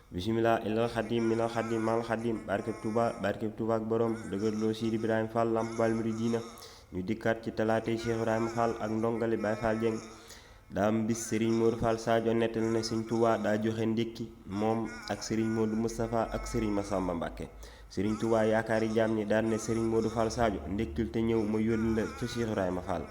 bisimilah ilal xadim minal xadim mal xadim barkeb Touba ak borom dëgërloo Sidi Ibrahima Fall Lamp Baal Muridina ñu dikkaat ci talaatay Cheikh Ibrahima Fall ak ndongali Baye Fall Dieng. daa am bis Serigne Modou Fall Sadio nettal na Serigne Touba daa joxe ndékki moom ak Serigne Modou Moustapha ak Serigne Massamba Mbacke. Serigne Touba yaakaari jaam ñi daan ne Serigne Modou Fall Sadio ndékkil te ñëw ma yónni la ca Cheikh Ibrahima Fall.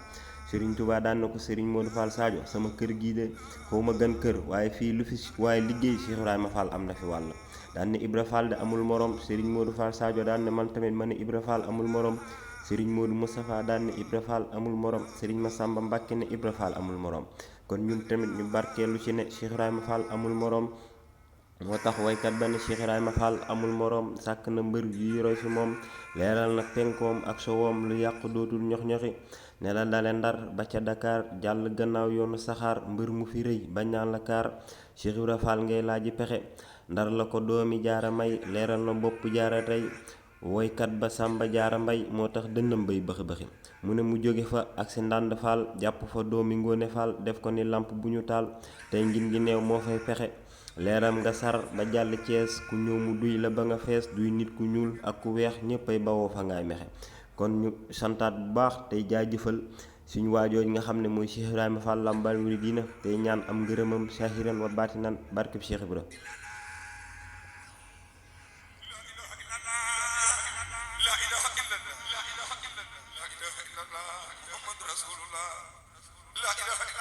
Serigne Touba daan na ko Serigne Modou Fall Sadio sama kër gii de xaw ma gën kër waaye fii lu fi waaye liggéey Cheikh Ibrahima Fall am na fi wàll. daan ne Ibra Fall de amul morom Serigne Modou Fall Sadio daan ne man tamit ma ne Ibra Fall amul morom. Serigne Modou Moustapha daan ne Ibra Fall amul morom Serigne Massamba Mbacke ne Ibra Fall amul morom. kon ñun tamit ñu barkeelu ci ne Cheikh Ibrahima Fall amul morom. moo tax waykat ba ne Cheikh Ibrahima Fall amul morom sàkk na mbër yuy roy fi moom leeral na penkoom ak sowoom lu yàqu dootul ñox-ñoxi ne la dale Ndar ba ca Dakar jàll gannaaw yoonu saxaar mbër mu fi rëy bañ naan la kaar Cheikh Ibrahima Fall ngay laaji pexe Ndar la ko doomi jaara may leeral na bopp jaara tey woykat ba Samba Jaara Mbay moo tax dënnam bay bëxi-bëxi mu ne mu jóge fa ak si ndànd Fall jàpp fa doomi Ngóone Fall def ko ni lamp bu ñu taal tey ngin gi neew moo fay pexe leeram nga sar ba jàll Cees ku ñëw mu duy la ba nga fees duy nit ku ñuul ak ku weex ñéppay bawoo fa ngaay mexe kon ñu santaat bu baax tey jaajëfal suñu waajooj nga xam ne mooy Cheikh Ibrahima Fall Lamp Baal Muridina tey ñaan am ngërëmam saahiran wa baatinan barkeb Cheikh Ibra